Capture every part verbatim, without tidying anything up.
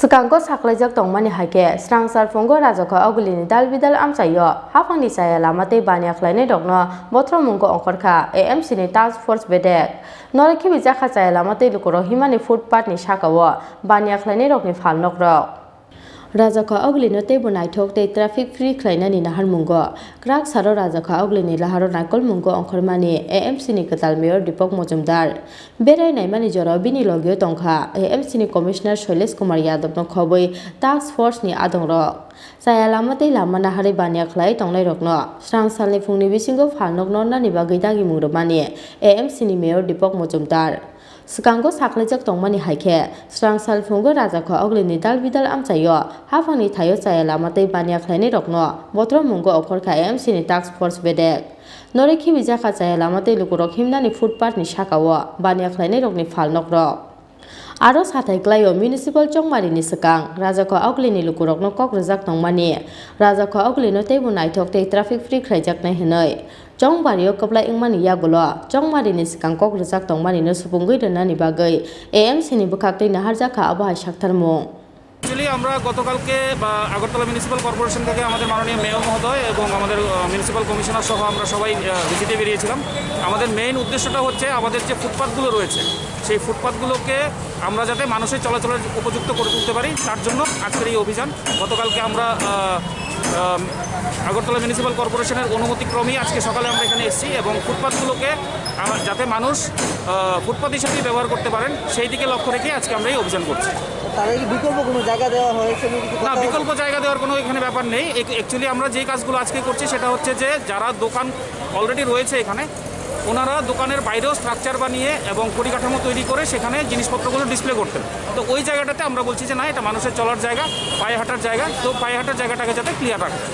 Swkango saklaijak tongmani hai khe, srang salphungo Rajakha Ogulini dal bidal amchaio haphangni chaya lama tei baniya khlainairokno bothromungo ongkhorkha A M C ni task force bedek. Norok khibijakha chaya lama tei lukurok himani footpath ni sakao baniya khlainairokni phalnokrok. Rajakha Ogulino teibo naithok tei traffic free khlainani naharmungo kwrak saro Rajakha Ogulini laharo naikolmungo ongkhormani A M C ni kwtal mayor Deepak Mojumdar. Berai naimani jorao bini logio tongkha A M C ni Commissioner Shailesh Kumar Yadav no khobwi task force ni adongrok. Chaya lama tei lama naharwi baniya khlai tongnairokno srang salni phungni bisingo phalnok nornani bagwi dagimung rwmani A M C ni Mayor Deepak Mojumdar. Swkango saklaijak tongmani hai khe, srang salphungo Rajakha Ogulini dal bidal amchaio haphangni thaio chaya lama tei baniya khlainairokno bothromungo ongkhorkha A M C ni task force bedek. Norwi khibijakha chaya lama tei lukurok himnani footpath ni sakao baniya khlainairokni phalnokrok. Aro sathai klaio municipal chongmarini swkang Rajakha Ogulini lukurokno kok rwjak tongmani, Rajakha Ogulino teibo naithok tei traffic free khlaijaknai hwnwi chongbario kwplai wngmani yagulo chongmarini swkang kok rwjak tongmanino supungwi rwnani bagwi A M C ni bwkhaktwi naharjakha abo hai saktharmung. Actually আমরা গতকালকে বা Agartala municipal corporation থেকে আমাদের মাননীয় মেয়র মহোদয় এবং আমাদের municipal commissioner সহ আমরা সবাই ভিজিটে বেরিয়েছিলাম। আমাদের মেইন উদ্দেশ্যটা হচ্ছে আমাদের যে ফুটপাথগুলো রয়েছে সেই ফুটপাথগুলোকে আমরা যাতে মানুষের চলাচলের উপযুক্ত করে তুলতে পারি, তার জন্য আজকের এই অভিযান। গতকালকে আমরা আহ, আহ, আগরতলা মিউনিসিপ্যাল কর্পোরেশনের অনুমতিক্রমেই আজকে সকালে আমরা এখানে এসেছি এবং ফুটপাথগুলোকে আহ, যাতে মানুষ আহ, ফুটপাথ হিসেবে ব্যবহার করতে পারেন, সেই দিকে লক্ষ্য রেখে আজকে আমরা এই অভিযান করছি। তাদের কি বিকল্প কোনো জায়গা দেওয়া হয়েছে নাকি কিছু না, কোথাও? বিকল্প জায়গা দেওয়ার কোনো এখানে ব্যাপার নেই। অ্যাকচুয়ালি আমরা যে কাজগুলো আজকে করছি সেটা হচ্ছে যে যারা দোকান অলরেডি রয়েছে এখানে, ওনারা দোকানের বাইরেও স্ট্রাকচার বানিয়ে এবং পরিকাঠামো তৈরি করে সেখানে জিনিসপত্রগুলো ডিসপ্লে করতেন। তো ওই জায়গাটাতে আমরা বলছি যে না, এটা মানুষের চলার জায়গা, পায়ে হাঁটার জায়গা, তো পায়ে হাঁটার জায়গাটাকে যাতে ক্লিয়ার রাখা যায়,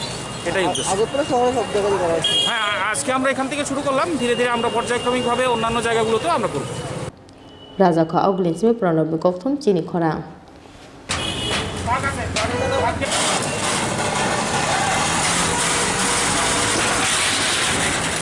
এটাই উদ্দেশ্য। আগরতলা শহরে সব জায়গায় করা হচ্ছে। হ্যাঁ, আ- আজকে আমরা এখান থেকে শুরু করলাম, ধীরে ধীরে আমরা পর্যায়ক্রমিকভাবে অন্যান্য জায়গাগুলোতেও আমরা করব। Rajakha Ogulini simi Pranab ni kokthum chini khorang.